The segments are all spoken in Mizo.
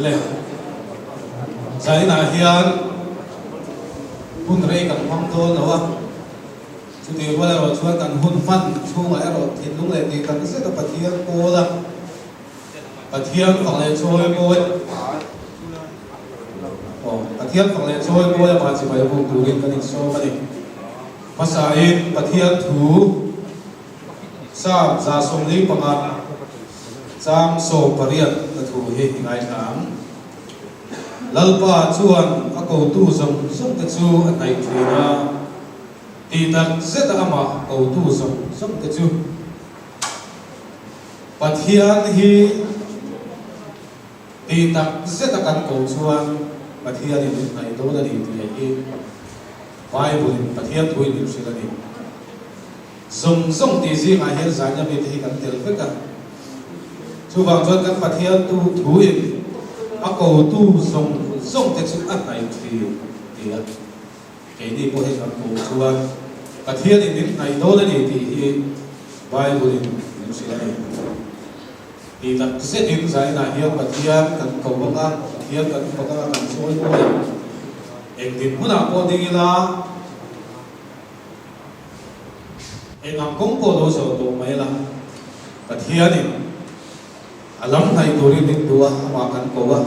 Le, zainah hian hun rei kan hmang dawn lo a, chutih rual erawh chuan kan hun hman chhungah erawh thinlung leh tih tak zet a Pathian pawl a, Pathian fak leh chawi mawi aw Pathian fak leh chawi mawi amah chibai buk turin kan insawm a ni. Hmasain Pathian thu. Psalm 145 chang 18 na thu hi i ngaithla ang. Lalpa chuan a kotu zawng zawng te chu a hnaih thin a, tih tak zet a amah kotu zawng zawng te chu. Pathian hi tih tak zet a kan ko chuan Pathianin min hnaih dawn a ni tih hi Bible in Pathian thuin min hrilh a ni. Zawng zawng tih zingah hian zaina mite hi kan tel vek a. Chuvang chuan kan Pathian tu thuin a kotu zawng zawng te chu a hnaih thin ti a. Keini pawh hi kan ko chuan Pathianin min hnaih dawn a ni tih hi Bible-in min hrilh a ni. Tih tak zetin zainah hian Pathian kan ko ang a, Pathian kan fak ang a, kan chawi mawi ang. Engtin hmunah pawh ding ila, Eng ang kawng pawh lo zawh tawh mai la, Pathianin a lam hnaih turin min duh a, amah kan ko a,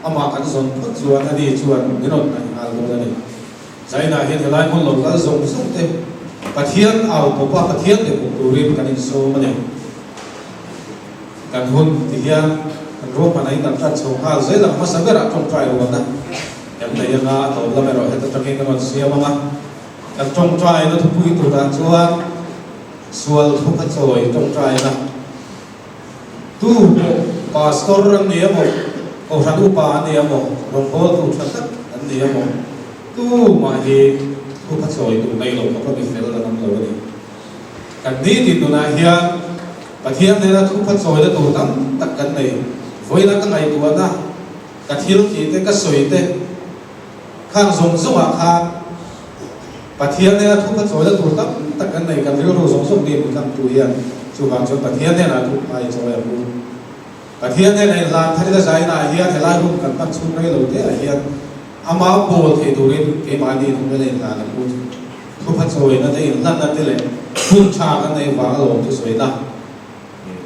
amah kan zawn phawt chuan ani chuan min rawn hnaih nghal dawn a ni. China hian helai hmun lo kal zawng zawng te Pathian au pawp a, Pathian be pawp turin kan insawm a ni. Kan hun ti hian kan ruahman a in kan tan chho nghal zel ang hmasa berah tawngtai rualna kan nei anga a tawp lam erawh heta tangin kan rawn siam ang a. Kan tawngtaina thupui turah chuan sual thu kha chawi tawngtaina tu pawh pastor an ni emaw, kohhran upa an ni emaw, rawngbawltu tha tak an ni emaw, tu mah hi thu kha chawi tur nei lo khawpa mi fel an awm lo a ni. Kan nitin nunah hian Pathian nena thu kha chawina tur tam tak kan nei. Vawiina ka ngaihtuahna, ka thil tih te, ka sawi te, Khang zawng zawngah khan Pathian nena thu kha chawina tur tam tak kan nei, kan rilru zawng zawng mi mutlang tu hian chuvang chuan Pathian nena thu kha i chawi a pu. Pathian nena inhlan tharina zainah hian helai hun kan hman chhung rei lo te ah hian ama pawl thei turin keimahni inhung nena inhlan a pu. Thu kha chawina te inhlanna te leh hun tha kan nei vang alawm chu sawina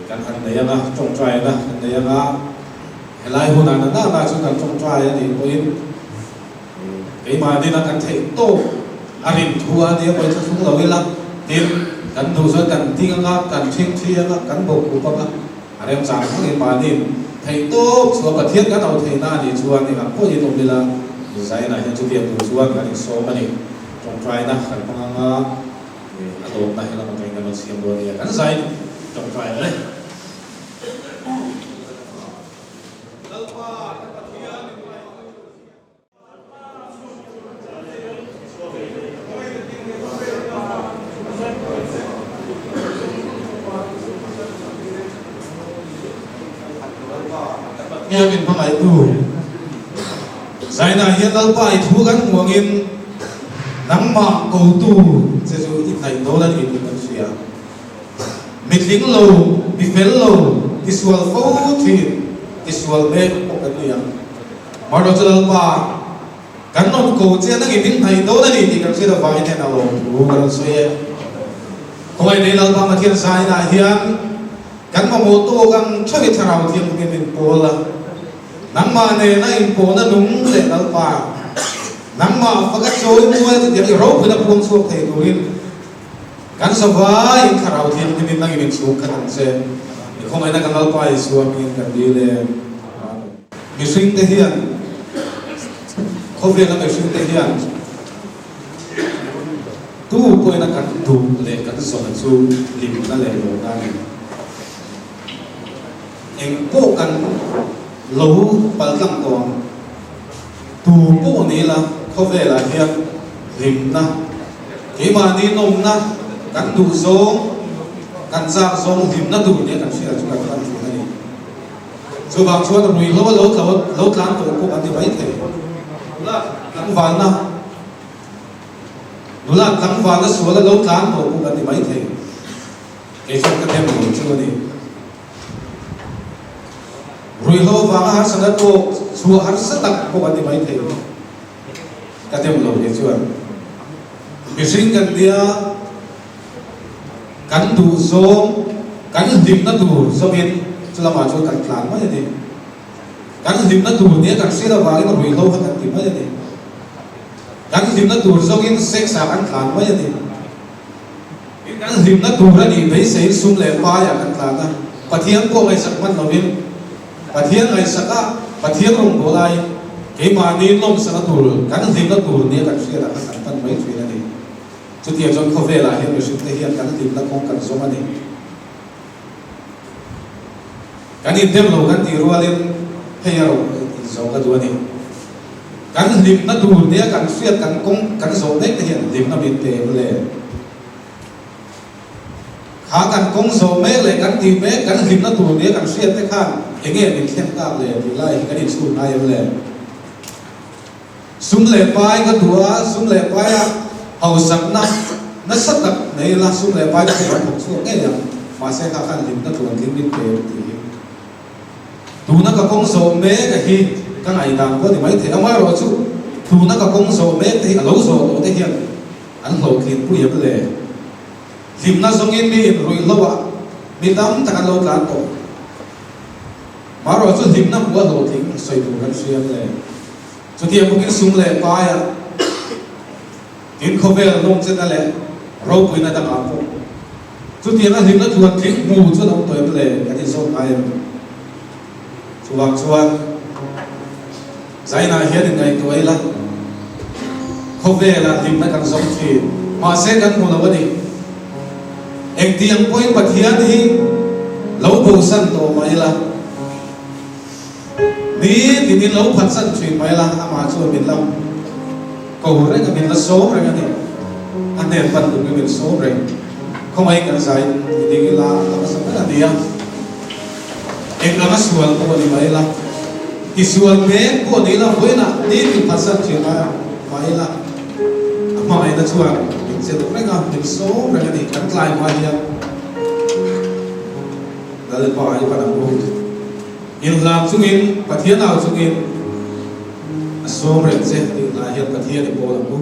kan han nei anga, tawngtaina kan nei anga, helai hunah na nana chu kan tawngtai a nih pawhin keimah dina kan theih tawk a rin thu a nia pawhin thlahrung lo ila, tin, kan duh chuan kan ding anga, kan thingthi anga, kan bawkhup anga, a remchang hmangin mahniin theih tawk chu a Pathian kan auh theihna a nih chuan engah pawhin awm ila, Zainah hian chutiang tur chuan kan insawm a ni. Tawngtaina kan hmang anga. A dawtna hi lam atangin kan rawn siam dawn nia kan zai tawngtai ang e. Lalpa kan Pathian in Pathian min hmangaihtu Zainah hian Lalpa i thu kan hmuh angin Nangmah kotu che chu i hnaih dawn a ni tih kan hria. Mitling lo, mi fel lo, tisual fo thin, tisual mek pawh kan ni ang. Marawh chu Lalpa, kan rawn ko che nangin min hnaih dawn a ni tih kan hriat avangin heng a lawm thu ka rawn sawi e. Khawngaih nei Lalpa Pathian zainah hian kan mamawh tawk ang theuhin Thlarau Thianghlim min pawl a. Nangmah nena inpawhna nung leh Lalpa, nangmah faka chawi mual chu tiang i ropuina puang chhuak thei turin kan zavaiin Thlarau Thianghlimin nangin inchhung khat ang che. I khawngaihna kan Lalpa Isua hmingin kan dil e. Amen. Mihringte hian, khawvela mihringte hian tu pawhin a kan duh leh kan zawna chu hlimna leh lawmna a ni. Eng pawh kan lo paltlang tawh ang. Tu pawh ni ila khawvelah hian hlimna, keimahni nawmna, kan duh zawng, kan chak zawng hlimna tur nia kan hriat chu kan pan thin a ni. Chuvang chuan ruihhlo a lo lo tlan tawh pawh kan ti mai thei. Nula tlangvalna, nula tlangvalna sual a lo tlan tawh pawh kan ti mai thei. Kei chuan ka dem lo chu a ni. Ruihhlo vanga harsatna tawk chhuah harsa tak pawh an ni mai thei. Ka dem lo kei chuan. Mihring kan nia kan duh zawng, kan hlimna tur zawngin chu lamah chuan kan tlan mai a ni. Kan hlimna tur nia kan hriat avangin ruihhlo kha kan ti mai a ni. Kan hlimna tur zawngin sex ah kan tlan mai a ni. Kan hlimna tur a nih beiseiin sum leh paiah kan tlan a, Pathian pawh ngaihsak hman lovin, Pathian ngaihsak a, Pathian rawngbâwl aiin keimahni lawmsakna tur, kan hlimna tur nia kan hriatah khan kan pan mai thin a ni. Chutiang chuan khawvelah hian mihringte hian kan hlimna kawng kan zawng a ni. Kan indem lo kan tih rualin hei erawh inzawh ka duh a ni. Kan hlimna tur nia kan hriat kan kawng kan zawh mek te hian hlimna min pe em le? Kha kan kawng zawh mek leh kan tih mek, kan hlimna tur nia kan hriat te khan eng nge min thlen tak le tih lai hi kan inchhut ngai em le? Sum leh pai ka duh a, sum leh paia hausakna nasa tak nei ila sum leh pai te chu kan thawk chhuak ngei ang, mahse kha khan hlimna tluan tling min pe em tih hi tuna ka kawng zawh mek a hi ka ngaihdan pawh a ni maithei. Amaherawhchu tuna ka kawng zawh mek te hi a lo zawh tawh te hian an hlawhtlinpui em le? Hlimna zawngin mi inruih hlo a, mi tam tak an lo tlan tawh. Marawh chu hlimna hmuh a hlawhtling sawi tur kan hria hle. Chutiang bawkin sum leh paia tin khawvel nawmchena leh ropuina dangah pawh chutianga hlimna tluan tling hmu chu an awm tawh em le kan inzawm ngai em? Chuvang chuan Zainah hian inngaihtuah ila, khawvelah hlimna kan zawng thin, mahse kan hmu lo a ni. Engtiang pawhin Pathian hi lo bosan tawh mah ila, ni tinin lo phatsan thin mah ila, amah chuan min la ko reng a, min la sawm reng a ni. A hnen pan turin min sawm reng. Khawngaih kan zai i ding ila a hmasa ber a ni a. Eng anga sual pawh ni mah ila, ti sual mek pawh ni ila, vawiinah ni ti phatsan thin a mah ila, a hmangaihna chuan min chelh reng a, min sawm reng a ni. Kan tlai hma hian Lalpa i pan ang u. Inhlan chungin, Pathian au chungin a sawm reng che tih hna hian Pathian i pawl ang u.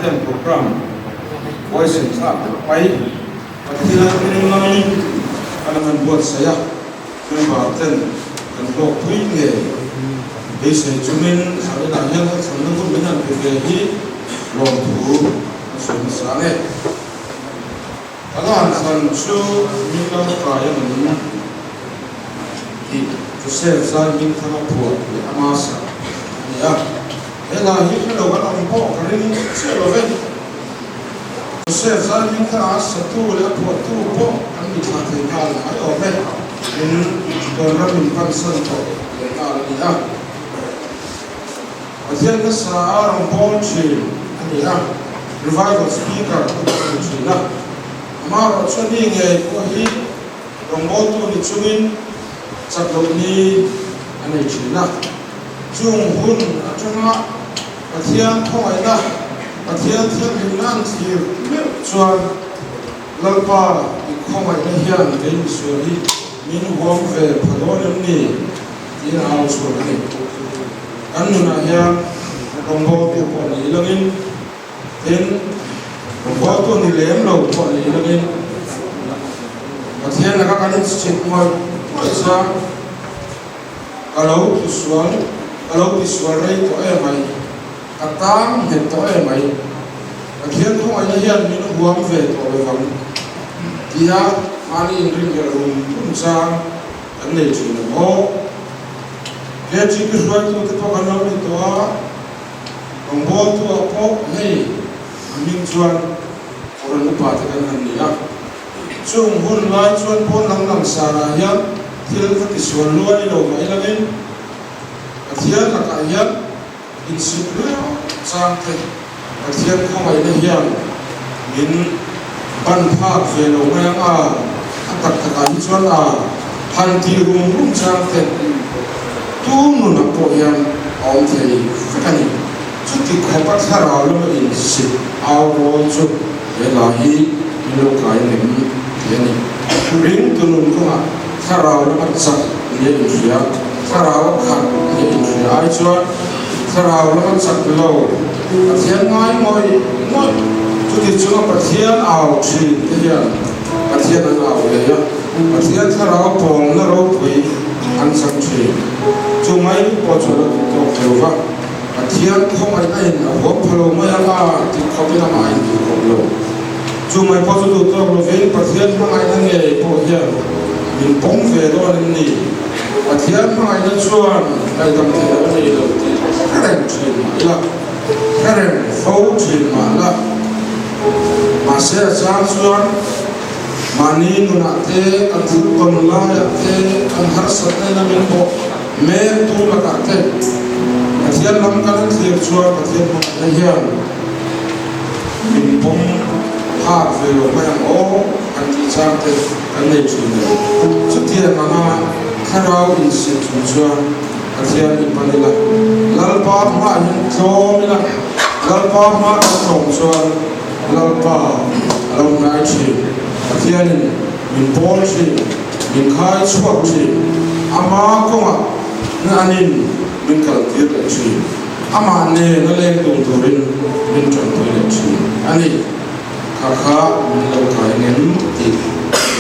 ten programme huaisen thlak tak mai Pathian ring lamin an han buatsaih a, member ten kan hlawkpui ngei beisei chungin zaninah hian ka chhanna hun min han pe ve hi lawmthu a sawi hmasa ang e. Ka la han thlan chu min lo kai a ngin tih Joseph zai hming thanga phuah leh ama sak a ni a. He hla hi hre lo kan awm pawh ka ring chiah lo ve. Joseph zai hming thanga satu leh a phuahtu pawh kan ni thlah thei nghal mai awm e. Min Tawnram in pansan tawh leh nghal a ni a. Pathian hmasa a rawn bawl thin a ni a, revival speaker te pawh a ni thin a. Amaherawh chu ni ngei pawh hi rawngbawltu ni chungin chak loh ni a nei thin a. Chung hun atanga Pathian khawngaihna, Pathian thianghlimna an thlir meuh chuan Lalpa i khawngaihna hian kei misual hi min huam ve pha dawn em ni? Tiin a au chhuak a ni. Kan nunah hian rawngbawltu pawh ni ilangin, tin, rawngbawltu ni lem lo pawh ni ilangin, Pathian laka kan inchhit ngawih ngawih chuan ka lo tisual, ka lo tisual rei tawh em mai, ka tang nghet tawh em mai, Pathian khawngaihna hian min huam ve tawh lovang tia mahni inrinhlelh rum rum chang Kan nei thin ang aw. KGP hruaitute pawh kan lo ni tawh a, rawngbawltu-ah pawh hei a hming chuan Koran upa te kan han ni a. Chung hun lai chuan pawn lam langsarah hian thil ka tisual luai lo mai lovin Pathian lakah hian insip riau chang te Pathian khawngaihna hian min ban phak ve lo mai ang a, a tak takah hi chuan a han ti rum rum chang te tu nunah pawh hian a awm thei vek a ni. Chuti khawpa thlarau lama insip au rawl chu he hla hi min lo kai ngem tih a ni. Ringtu nun kawngah thlarau lama chak nia inhria, thlarau a khat nia inhria ai chuan thlarau lama chak lo Pathian ngai ngawih ngawih. Chuti chunga Pathian au thin te hian Pathian an au leh a, Pathian thlarau pawlna ropui an chang thin. Chu mai pawh chu a la duh tawk lo va. Pathian khawngaihna in a huam pha lo mai ang a tih khawpin amah a intuh khawp lo. Chu mai pawh chu duh tawk lovin Pathian hmangaihna ngei pawh hian min pawm ve dawn em ni? Pathian hmangaihna chuan ngaihdam theih loh a nei lo tih hre reng thin mah ila, hre reng fo thin mah la. Mahse a chang chuan mahni nunah te, kan thil tawn laiah te, kan harsatna in a min bawh Mek tu lakah te Pathian lam kan an thlir chuan Pathian hmangaihna hian min pawm phak ve lo mai ang aw kan tih chang te kan nei thin lo. Chutiang anga thlarau insit chung chuan Pathian i pan ila, Lalpa hmaah hian tlawm ila, Lalpa hma kan tlawm chuan Lalpa a lo hnai thin. Pathianin min pawl thin. Min khai chhuak thin. Ama kawngah na anin min kal tir leh thin. Amah nen a leng dun turin min tanpui leh thin a ni. Kha kha min lo kai ngem tih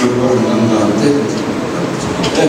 ruahman an dan te kan thlen kan ti e.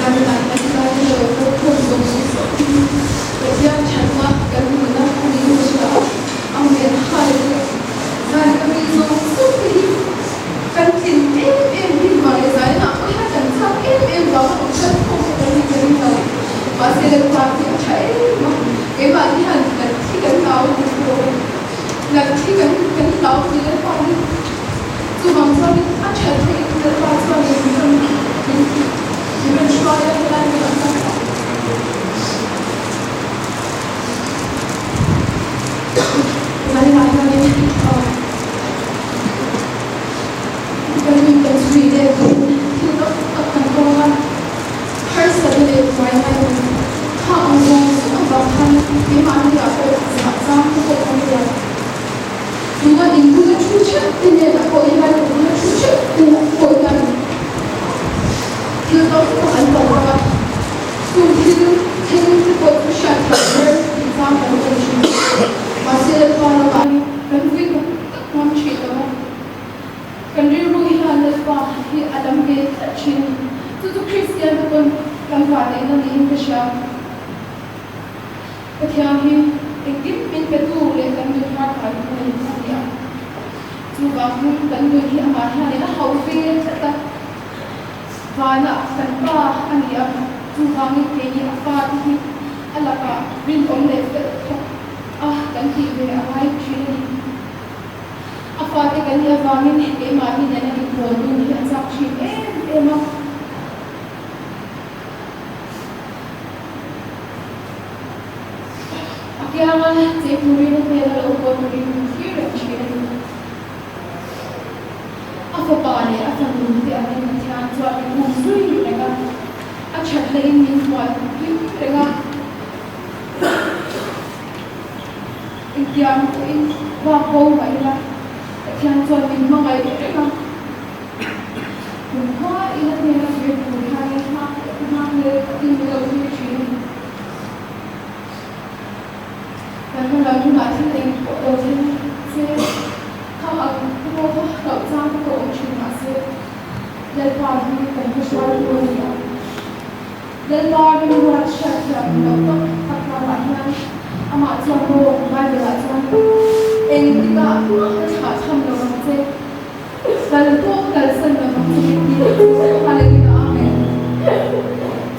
Zanah kan tan lo pawh khawm zawng zawng Pathian thatna kan hmuhna a ni ka hria a, Amen Hallelujah. Zan ka mi zawng zawng te hi kan tlin em em bik vang leh zaninah pawh hian kan chak em em vang a rawn kal khawm kha kan ni ka ring lo. Mahse Lalpa hi a tha em a, keimahni hian nat hi kan hlau a ni pawh nat hi kan kan hlau a ni Lalpa hi. Chuvang chuanin a that theih in Lalpa chuanin min rawn min min rawn hruai a, helai hmunah hian zaninah hianin kan nun kan chhui let in thil tam tak kan tawng a, harsatna leh buaina emaw kha ang zawng zawng avang khan keimahni ah pawh zah zang te pawh kan nei a. Tuna in bula thu theuh te nen a pawh hian ka bula thu theuh te pawh hian thil tam tak an tam a, chung thil thleng te pawh chu hriat theih ber tih chang kan nei thin. Mahse Lalpa lamah kan vui tak tak ngam thin lo a, kan rilru hian Lalpa hi a lam ve tlat thin a ni. Chu chu Kristian te pawn kan vahneihna niin ka hria. Pathian hi engkim min petu leh kan nun har kai tu a ni a ti a. Chuvang hun kan nun hi amah hianin a hauh ve tlat a, vanah kan pa a ni a, chuvangin keini a fa te hi a lakah rinawm leh fel thawk a kan tih ve a ngai thin a ni. A fate kan nih avangin keimahni nena inbawl dun hi a chak thin em em a. A kianga chei turin a hnena lo haw turin min thlir reng thin a ni. A fapa leh a fanu te angin Pathian chuan min um zui reng a, a that laiin min hmual hlim reng a. Engtiang pawhin vak bo mah ila Pathian chuan min hmangaih reng a. Kum khua ina hnena kir tur hianin hmak leh takin min lo thlir thin a ni. Kan hma lam hunah thil eng pawh lo thleng se, khang ang te pawh kha hlauh chang te pawh awm thin mah se, Lalpa hi kan hma hruaitu a ni a. Lalpa rilruat hriat thiam. chak loh tak tak karah hian amah chuan maw Bible ah chuan engtikah mah ka thlah tham lo ang che, kal pawh ka kalsan lo ang che min ti leh chu Hallelujah Amen.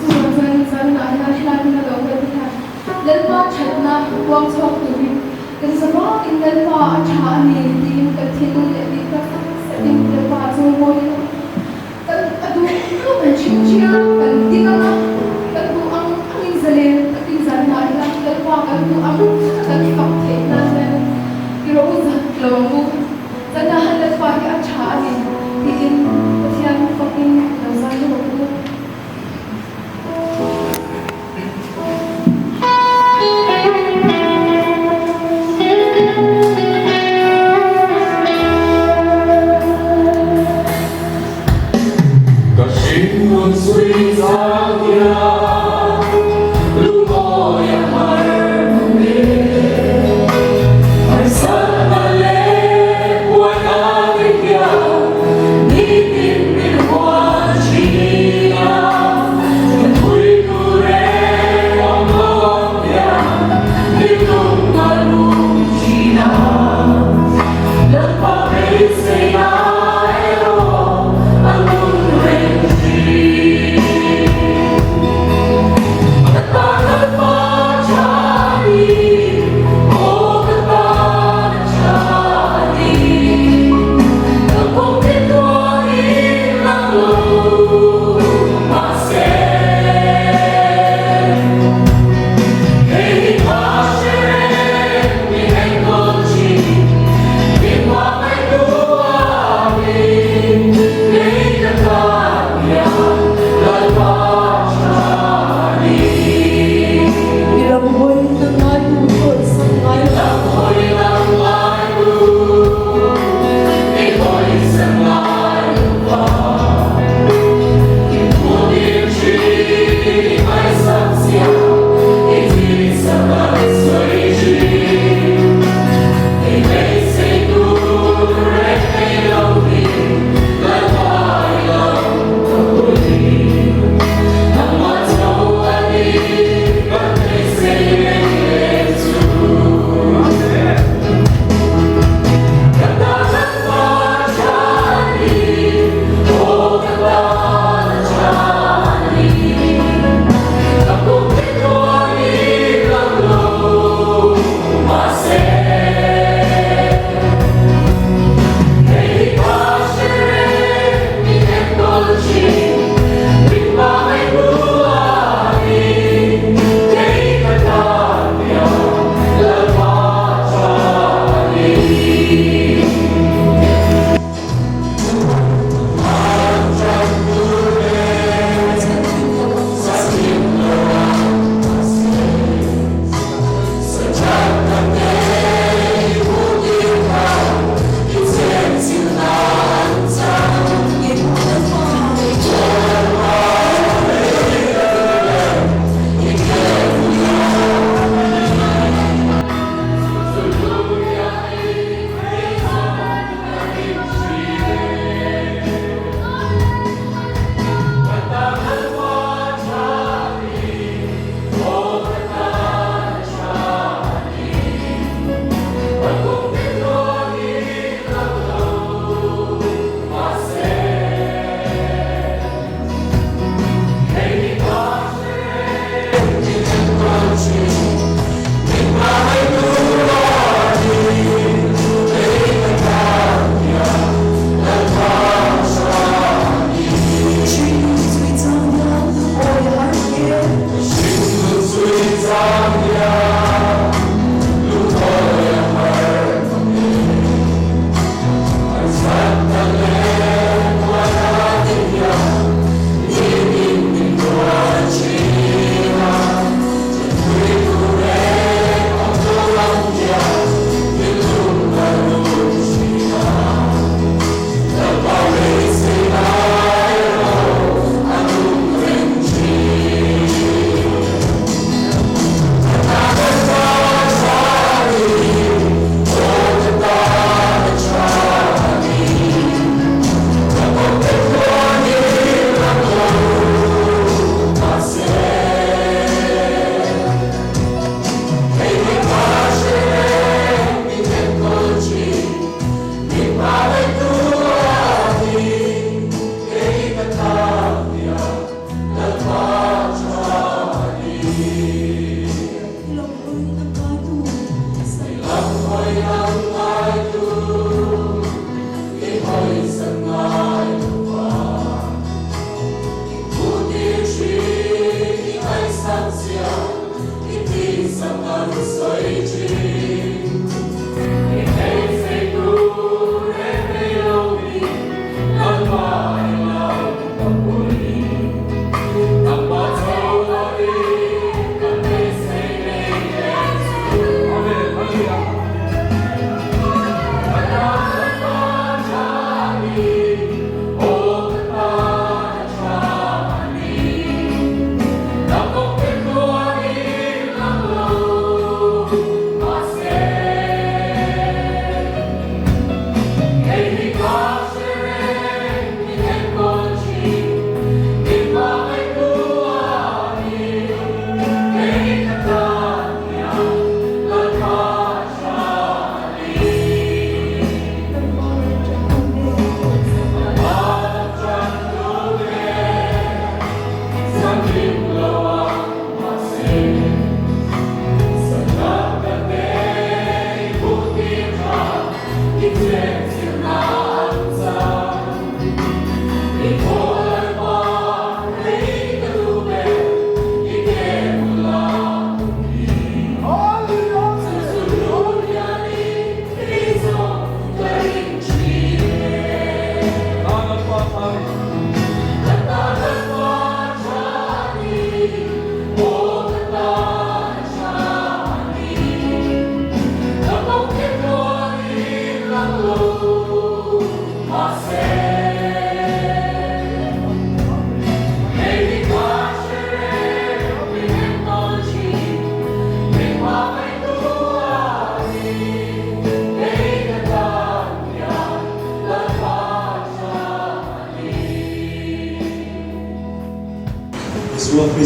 Chuvang chuan zanah hian helai hmun a lo kal te hian Lalpa thatna puang chhuak turin kan zavangin Lalpa a tha a ni tiin kan thinlung leh tih tak tak zetin Lalpa chu mawi ila. Kan a duh ang kan chhim ṭhia, kan ding ang a, kan duh ang angin zalen takin zan mah ila, Lalpa kan duh ang a kan fak theih nan hian i ro zat lo ang u. Zan ah han Lalpa hi a ṭha a ni tiin Pathian fakin lo zai hlawm ang u. Ka hringnun sui chang hian.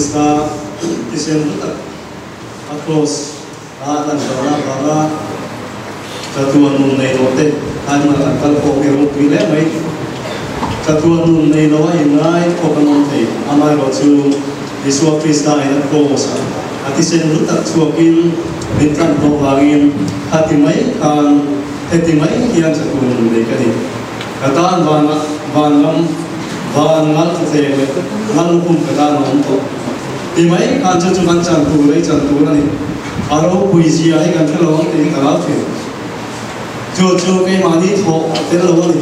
Krista thisen hlu tak a kraws a a lan lohna avanga chatuan nun nei tawh te khan kan kal khawm hi ropui hle mai. Chatuan nun nei lo a inngai khawp an awm thei. Amaherawhchu Isua Krista in a kraws a a thisen hlu tak chhuakin min tlan tawh vangin khati mai khan heti mai hian chatuan nun nei ka ni. Ka tan van vanram van ngal thleng leh ngal lukhum ka tan a awm tawh. Ti mai khan chu chu kan chan tur ei chan tur a ni. A ropui zia hi kan hre lo ang tiin ka rau thin. Chu chu keimahni thawh a tel lo a ni.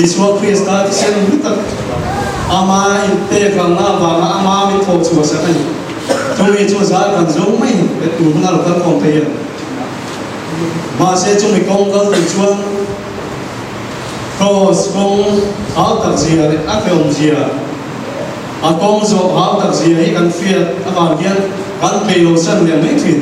Isua Krista thisen hlu tak ama inpek rangna avanga ama min thawh chhuah sak a ni. Chumi chu zar kan zo mai he tur huna lo kal khawm phei a ni. Mahse chumi kawng kal tur chuan Kraws kawng hau tak zia leh a hlawm zia, a kawng zawh hau tak zia hi kan hriat avang hian kan phei lo san leh mai thin.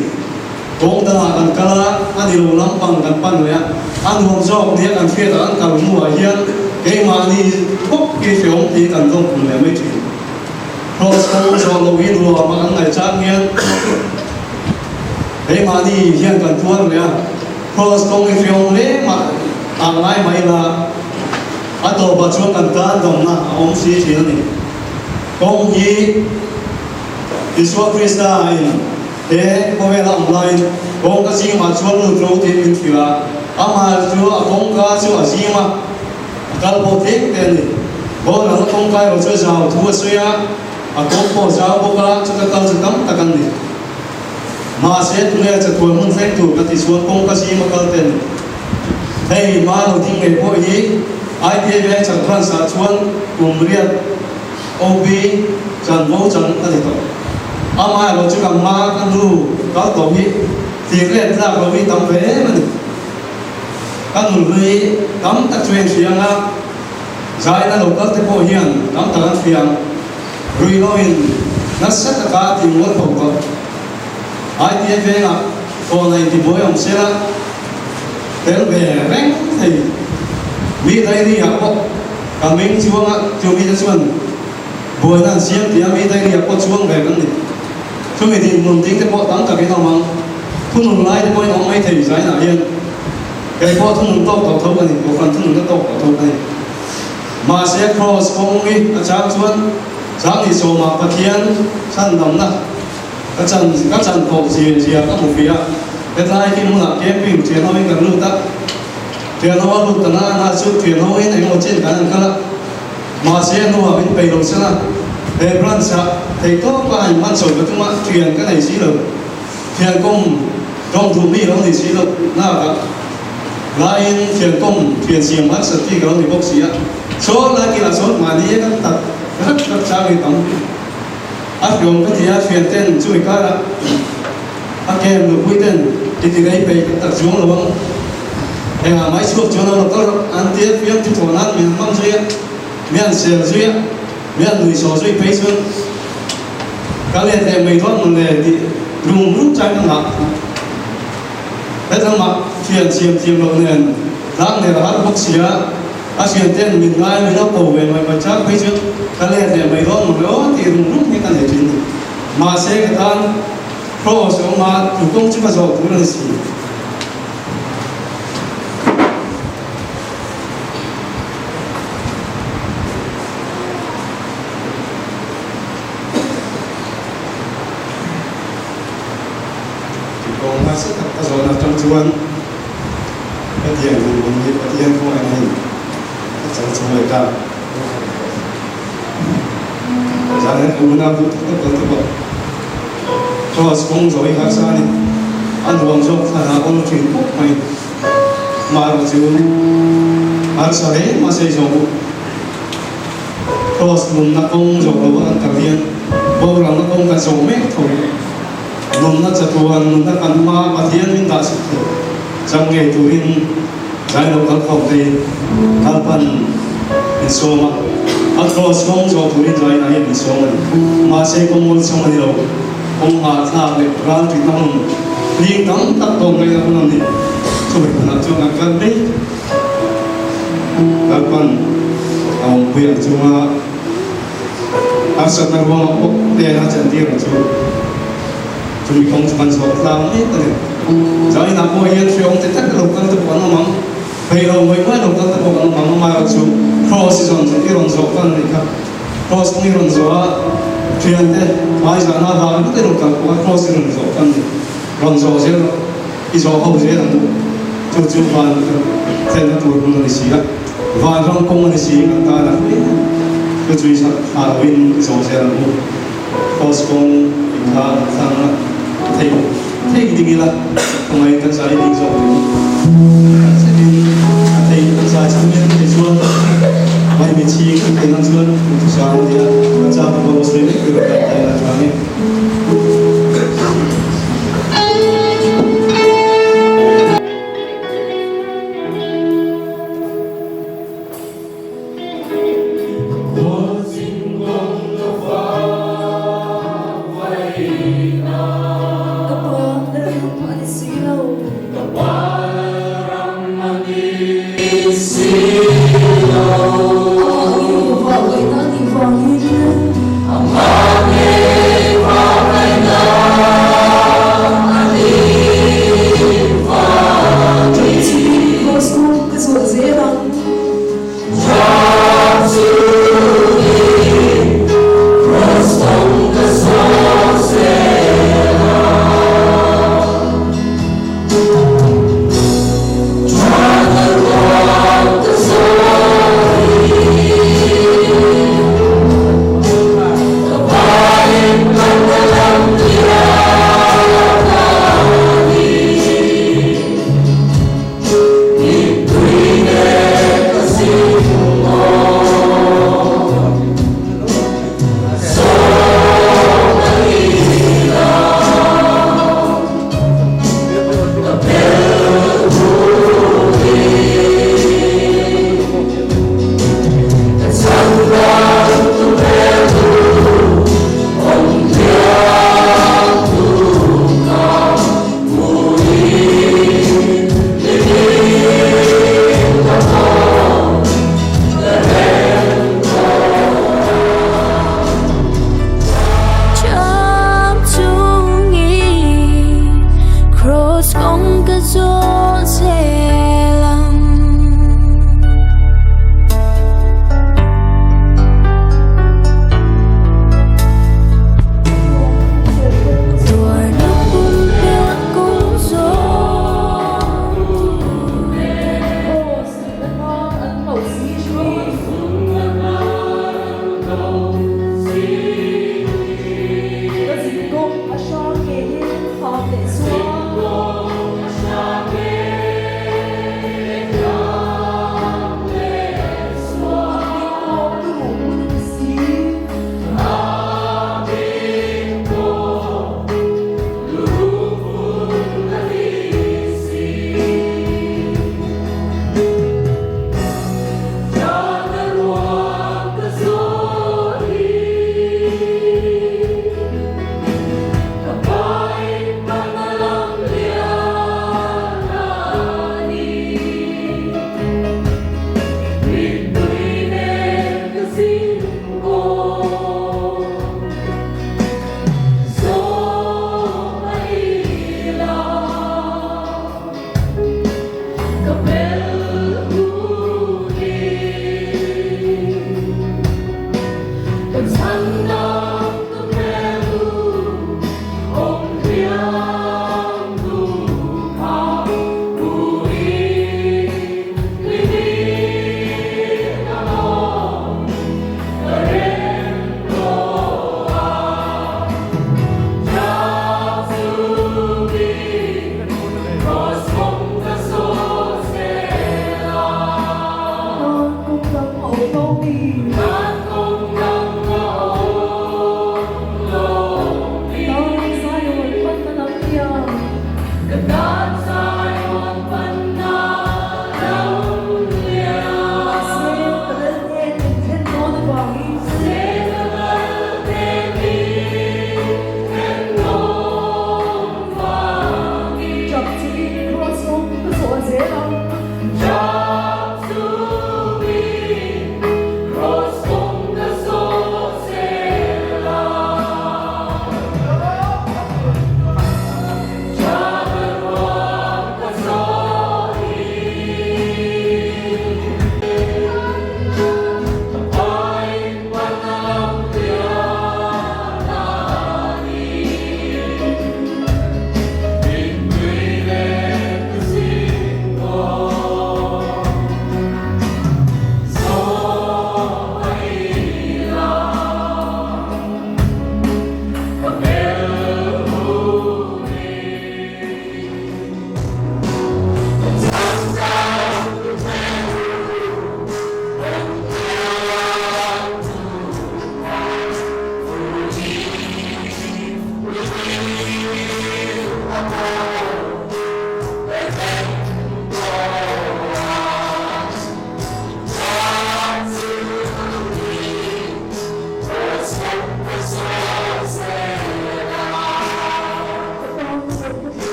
Kawng dangah kan kal a, a ni lo lampang kan pan leh a, a nuam zawk nia kan hriat ah kan kal hnuah hian keimahni bawk hi hrehawm tiin kan dawng pun leh mai thin. Kraws kawng zawh loh hi nuam a kan ngaihchang hian keimahni hian kan tuar leh a. Kraws kawng hi hriawm hle mah ah ngai mai ila, a tawpah chuan kan tan damna a awm si thin a ni. Kawng hi Isua Krista in he khawvela awm laiin kawngka zingah chuan lut ro tiin min hrilh a, amah chu a kawngka chu a zing a, a kal pawh tlem te a ni. Boral kawngka erawh chu a zau thu a sawi a, a kawng pawh a zau bawk a, chuta kal chu tam tak an ni. Mahse tunge chatuan hmun thleng tur ka ti chuan kawngka zima kal ten hei ma lo ding ngei pawh hi ITA Veng chak branch ah chuan kum riat OB chanvo chan a ni tawh. Amaherawh chu kan hma ka nu kal tawh hi thir let tlak lo hi tam ve em a ni. Ka nun hlui tam tak chu heng hriang a zaina lo kal te pawh hian tam tak an hriang. Ruihloin nasa taka a ti mual tho tawh. ITA vengah tawna intibuai awm sela tel ve reng thei. Mi diary ah pawh ka meng chuang a, chumi te chuan buaina an siam tih a mi diary ah pawh chuang ve kan ni. Chumi dinhmun ding te pawh tam takin awm ang. Thunun lai te pawhin awm mai thei zainah hian kei pawh thunun tawk tawh tho ka ni, Kohhran thunun ka tawk tawh tho ka ni. Mahse Kraws kawng hi a chang chuan Changni sawmah Pathian chhandamna ka chan ka chan tawh zia zia ka hmu fih a. Hetlai hi hmunah camping thianho in kan lut a, thianho a lut ta na na chu thianho in engemaw chin kan an kal a, mahse a hnuah min peih lo sela he branch ah theihtawp a inhman chho ka tum a, thian ka nei si lo. Thian kawm tawng duh mi lo ni si lo nak ah laiin thian kawm thian siam harsat chi ka lo ni bawk si a, saw lai kilah sawn mahni a kan tak rak rak chang hi tam a hriawm ka ti a, thian ten chumi karah a kem nupui ten ti ti rei peih tak tak chuang lo ang engah mai chhuak chuan lo kal rawh an tia fiam chu thawn nan min han hmang zui a, mi han sel zui a, mi han nui saw zui phei chuan. Ka let leh mai dawn maw le tih rum rum chai ka nghah. Hetlangah thian thiam thiam loh nen tlang ner a har bawk si a, a thian ten min ngai min lo ko ve mai mai chang phei chu ka let leh mai dawn maw le aw tih rum rum hi ka nei thin. Mahse ka tan Kraws a awm a, chu kawng chu ka zawh tur a ni si. Kawng nasa tak ka zawhna atang chuan hetiang dinhmun hi Pathian khawngaihna in ka chang chho leh ta. Zan hian ka unau duh tak tak kal te pawh Kraws kawng zawh hi harsa a ni. A nuam zawk thlan a awl thin khawp mai. Amaherawh chu harsa hle mahse i zawh u. Kraws nunna kawng zawh lo a kan kal hian boralna kawng kan zawh mek tho. Nunna chatuan nunna kan hma Pathian min dah chhuk thei chang ngei turin zai lo kal khawm thei Lalpan min sawm a, a kraws kawng zawh turin zai hna hian min sawm a ni. Mahse kawng awlsam a ni lo, kawng hahthlak leh ral ṭihna hun hling tam tak tawk ngaihna hun a ni. Chumi hmunah chuan kan kal mek. Lalpan a awmpui ang chunga Harsatna ruangah pawh hnena chantir ang chu. Chumi kawng chu kan zawh tlang mek a ni. Zaninah pawh hian hreawm te tak lo kal te pawh an awm ang, phei lo mai mai lo kal te pawh kan awm ang, amaherawh chu Kraws i zawn i rawn zawh kal a nih kha. Kraws kawng i rawn zawh a, thiante hmaizahna avangin hmute rawn kal pawh a Kraws i rawn zawh kal a ni. Rawn zawh zel rawh, i zawh ho zel ang u. Chu chu van thlenna tur hmun a ni si a, vanram kawng a ni si kan tan a hle. Chu chu i thlah loin i zawh zel ang u. Kraws kawng inkha kan thlang a, thei thei ding ila khawngaih kan zai ding zawk teh u. Kan zetin a thei kan zai chhungin thei chuan Maimi chhing kan thei nan chuan duhthusam a ni a, kan chak a bonus leh mek tur kan thei a tha ni. Ka pa lalram a ni si lo. Ka pa lalram a ni si lo. Amah ngei vahvaihna a nih vangin. Amah ngei vahvaihna a nih vangin. Kei chu Kraws kawng ka zawh zel ang.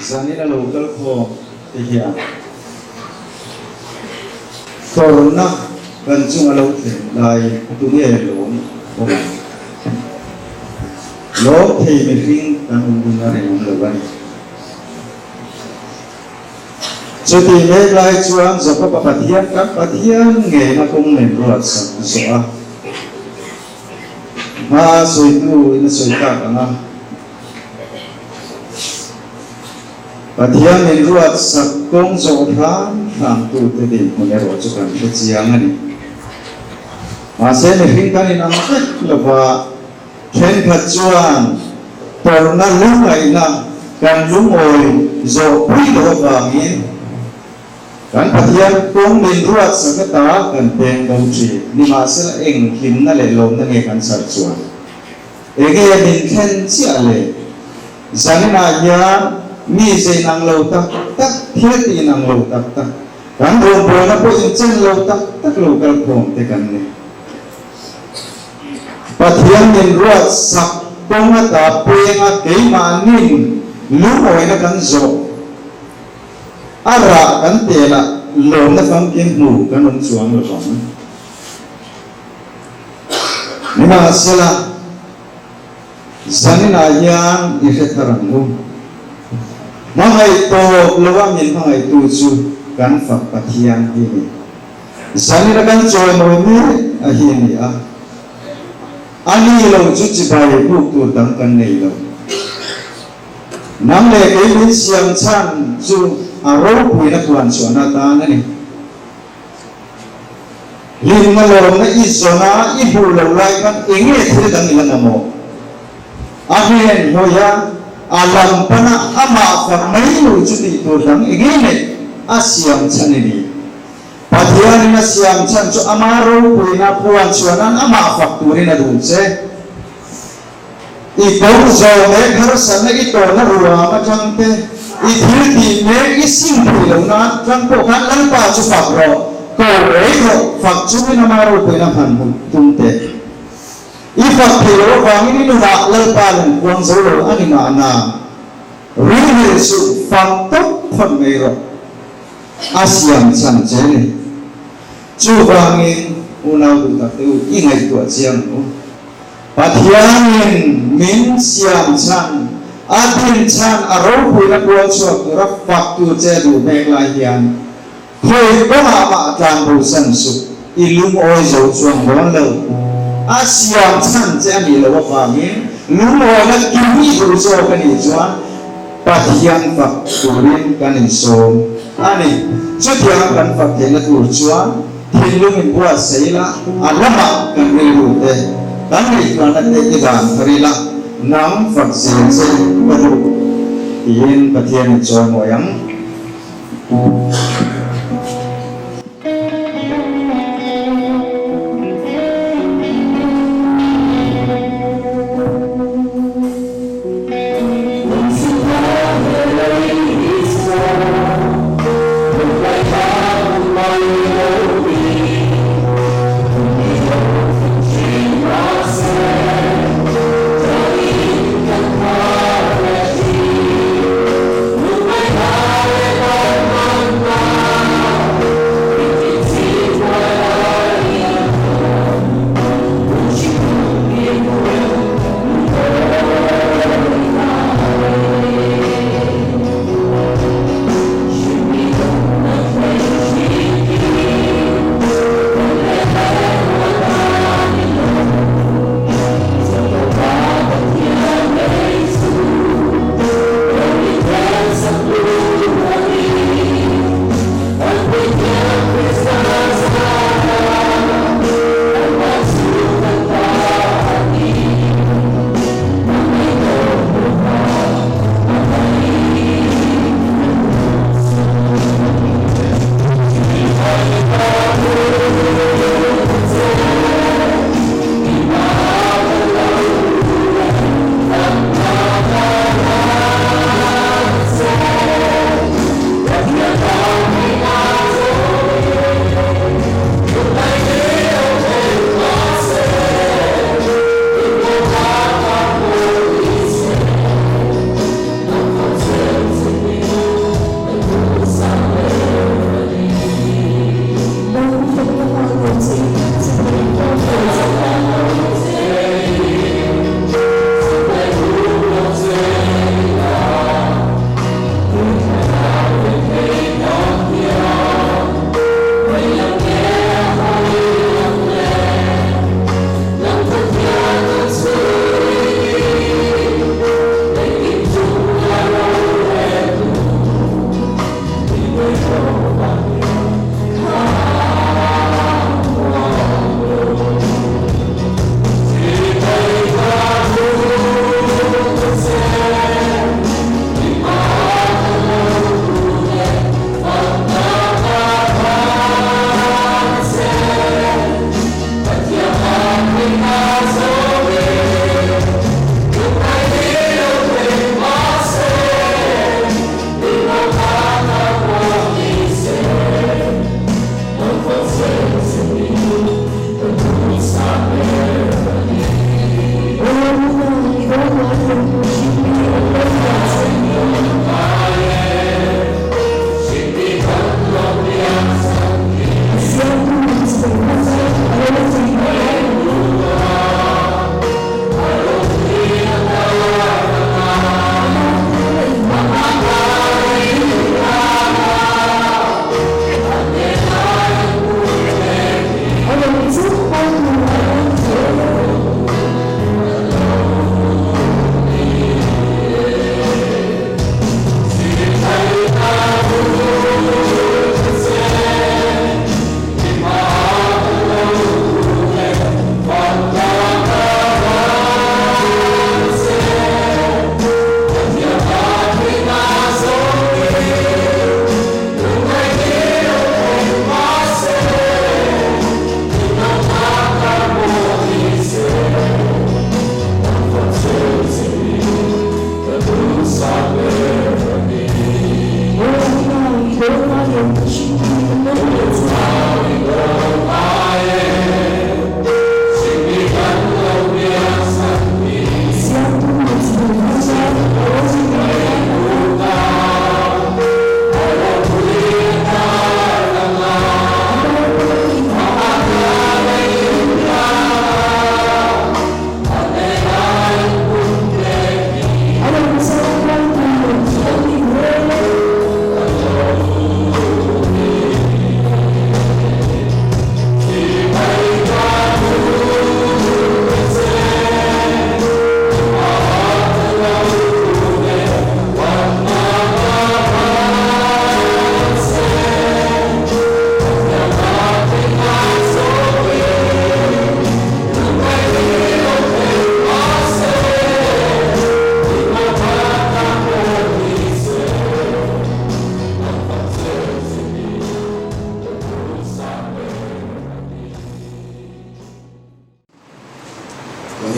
Zanin a lo kal khawm te hian tawrhna kan chung a lo thlen lai tunge lawm awm ang? Lawm thei mihring kan awm dun a rinawm lo a ni. Chutih mek lai chuan Jakob-a Pathian kan Pathian ngeina kawng min ruatsak zawh a, hma sawitu in a sawi tak ang a, Pathian min ruatsak kawng zawh hram hram tute dinhmun erawh chu kan hre chiang a ni. Mahse mihring kan inang vek lova, thenkhat chuan tawrhna lungngaihna kan lungawi zawh pui loh avangin kan Pathian kawng min ruatsak ata kan peng bo thin. Nimahsela eng hlimna leh lawmna nge kan chhar chuan? Enge min thlen chiah le? Zaninah hian mi ze inang lo tak tak, thil ti inang lo tak tak, kan rawngbawlna pawh inchen lo tak tak lo kal khawm te kan ni. Pathian min ruat sak kawng ata penga keimahnin lungawina kan zawh a rah kan telah lawmna famkim hmu kan awm chuang lovang. Nimahsela, zaninah hian i hre thar ang u. Hmangaih tawp loa min hmangaihtu chu kan fak Pathian hi ni. Zanina kan chawimawi mek a hi a ni a. A ni lo chu chibai buk tur dang kan nei lo. Nang leh kei min siam chhan chu a ropuina puan chhuahna atan a ni. Hlimna lawmna i zawn a, i hmuh loh lai khan eng nge thil dang i la mamawh? A hnen hawi a, a lam pana amah fak mai lo chu tih tur dang eng nge neih a siam chhan i ni? Pathianin a siam chhan chu ama ropuina puan chhuahnan amah fak turin a duh che. I kawng zawh mek harsatna i tawhna ruam atang te, i thil tih mek i sim thei lo nan atang pawh khan Lalpa chu fak rawh, ko rei rawh, fak chungin ama ropuina hman hmu tum teh. I fak thei lo avangin i nunah Lalpa lung kuang zo lo a ni mahna, rilril suh, fak tawp phawt mai rawh. A siam chhan che ni. Chuvangin unau duh tak te u, i ngaihtuah chiang ang u. Pathianin min siam chhan, a din chhan, a ropuina puan chhuak tura fak tur che duh hmek lai hian khawi kawngah mah tlan bosan suh, i lungawi zo chuang dawn lo. A siam chhan che a nih loh avangin lungawina kim i duh zawk a nih chuan Pathian fak turin kan insawm a ni. Chutianga kan fak theihna tur chuan. Thinlung in buatsaih ila, a lamah kan rilru te, kan ngaihtuahna te i dan thar ila, nang fak zel che ka duh tiin Pathian in chawimawi ang.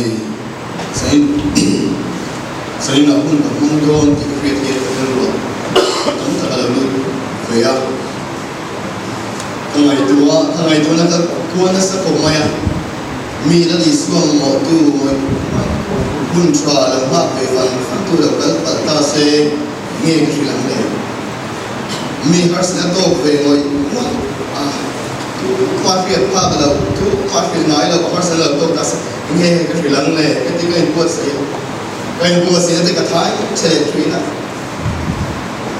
Hei zain zainah hun ka hmang dawn tih ka hriat hian ka rilruah tam tak a lo lut ve a. Ka ngaihtuah ka ngaihtuahna ka kual nasa khawp mai a, mi Lal Isua mamawhtu ngawih hun tha lo nghak ve fan fan tu lo kal palh ta se nge ka hrilh ang le? Mi harsatna tawk ve ngawih ngawih a, tu ma hriat phak loh, tu ma hrilh ngai loh harsatna lo tawk ta se nge ka hrilh ang le? Ka ti ka inbuatsaih a, ka inbuatsaihna te ka thai che leh thin a.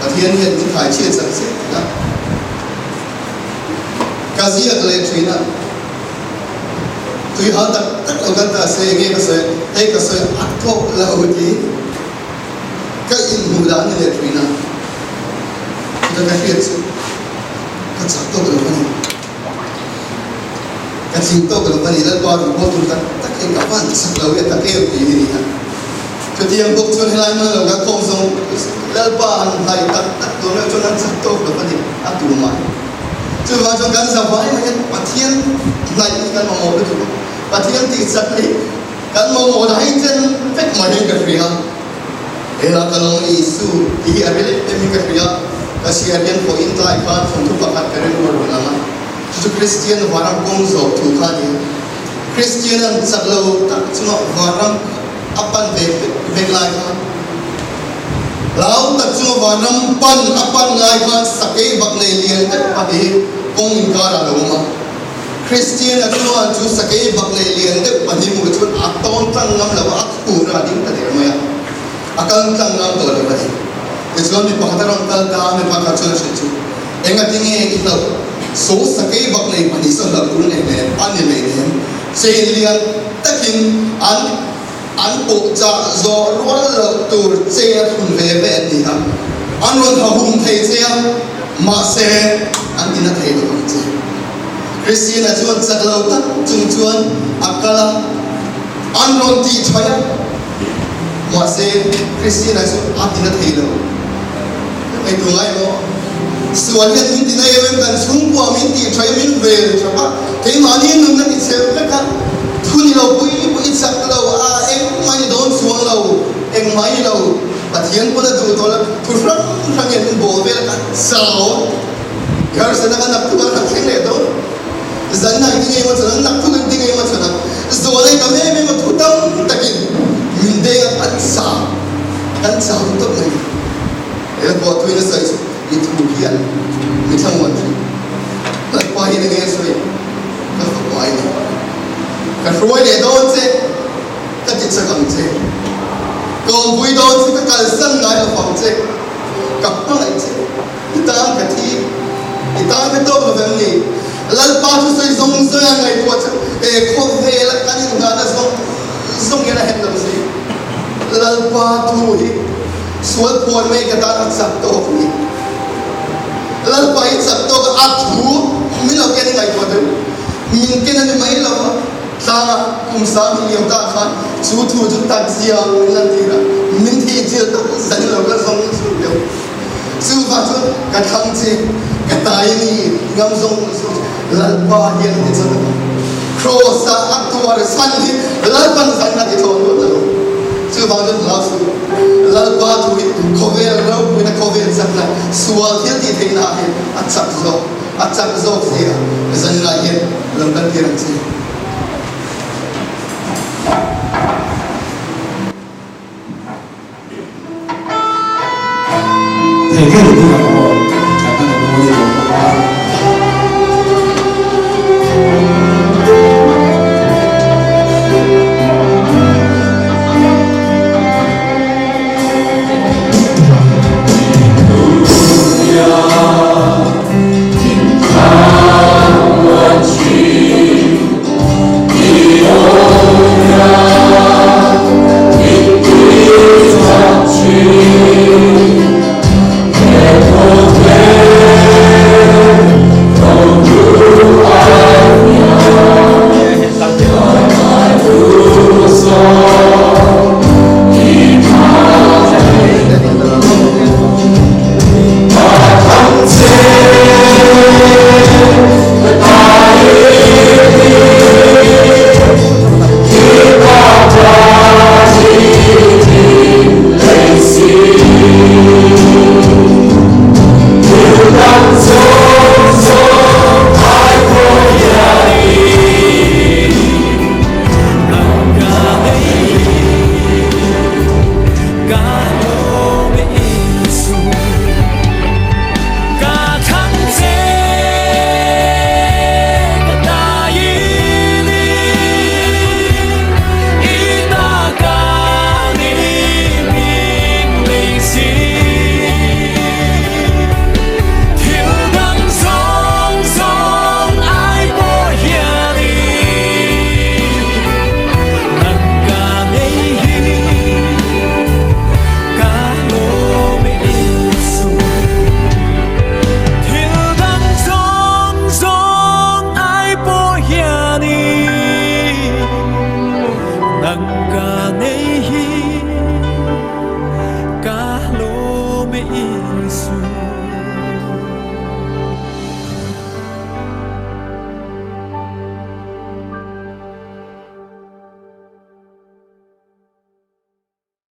Pathian hian min thai chhiat chak zet a, ka ziak leh thin a, tui hal tak tak lo kan ta se enge ka sawi hei ka sawi a thawk lo tiin ka inhmuh dan ni leh thin a, chuta ka hriat chu ka chak tawk lo a ni, ka tling tawk lo a ni, Lalpa rawn haw tur tak tak hi ka van chak lo e tak em tih hi ni a. Chutiang bawk chuan helai hmana lo kal khawm zawng Lalpa han hnaih tak tak tur meuh chuan an chak tawk lo a ni a tur mai. Chuvang chuan kan zavai mai hian Pathian hnaih hi kan mamawh lutuk a, Pathian tih chak hi kan mamawh dah hi chen vek mai hian ka hria. Hela ka lawng Isu tih hi a ri leh em hi ka hria. Ka chhiar hian pawhin tlai khan thawnthu pakhat ka rilru a rawn lang a, chu chu Kristian vanram kawng zawk thu kha a ni a. Kristian an chak lo tak chunga vanram a pan ve vek lai khan hlau tak chunga vanram pan a pan lai khan sakei bak nei lian deuh pahnih hi kawng inkarah a lo awm a. Kristiana chuan chu sakei bak nei lian deuh pahnih hmuh chuan a tawn tlang ngam lo a, a khur a ding ta der mai a, a kal tlang ngam tawh lo a ni. Tichuan mi pakhat a rawn kal ta a, mi pakhat chuan a hrilh chu, Engatinge i hlauh? So sakei bak nei pahnih sawn hlauh tur nei nen a ni lei nen chain lian takin an an pawh chah zawh rual loh tur chain a thlun ve ve an ni a, an rawn ha hum thei che a, mahse an ti na thei lo ang che. Christina chuan chak lo tak chung chuan a kal a, an rawn tih thaih a, mahse Christina chu a ti na thei lo. Ngaihtuah ngai maw? Sual hian min ti na em em, kan chhungkua min tih tha i min vel tha a, keimahni nunna ti chhe vek a, thu ni lo pui pui i chak lo a, engmah ni dawn chuang lo, engmah i ni lo, Pathian pawn a duh tawh lo, thu hrang hrang hian min bawl vel a, kan chau i harsatna kan nak thuk a, kan thleng leh dawn, zan ah i ti ngei maw chhan a, nak thuk in ti ngei maw chhan a, zual a i tam em em a, thu tam takin min deng a, kan chau, kan chau tawp mai. He pawh thuin a sawi chu i thu hian mi thlamuan thin. Lalpa hian enge a sawi? Ka fapa i ni. Ka hruai leh dawn che, ka ti chak ang che. Ka awmpui dawn che, ka kalsan ngai lo vang che. Ka hmangaih che, i tan ka thi, i tan ka tawk lo vem ni? Lalpa thu sawi zawng zawng a ngaihtuah che, he khawvela kan inngahna zawng zawng hian a hen lo si. Lalpa thu hi sual phuan mai ka tan a chak tawk a ni. Lalpa hi chak tawk a, a thu min lo ken i ngaihtuah deuh. Min ken a ni mai lo a, tlanga kum sang hi liam ta khan chu thu chu tak zia min lan tir a, min thih chil tak zan in lo kal zawng zawng deuh. Chuvang chuan ka thlang che, ka tai a ni ngam zawng zawng chu Lalpa hian a ti chhan a. Kraws-a a tuar chhan hi Lalpan zan a ti thlawh luat lo. Chuvang chuan hlau suh, Lalpa thu hi khawvel ropuina, khawvel chakna, sual thil tih theihna ah hian a chak zawk, a chak zawk zia zanlai hian lo kan tir ang che.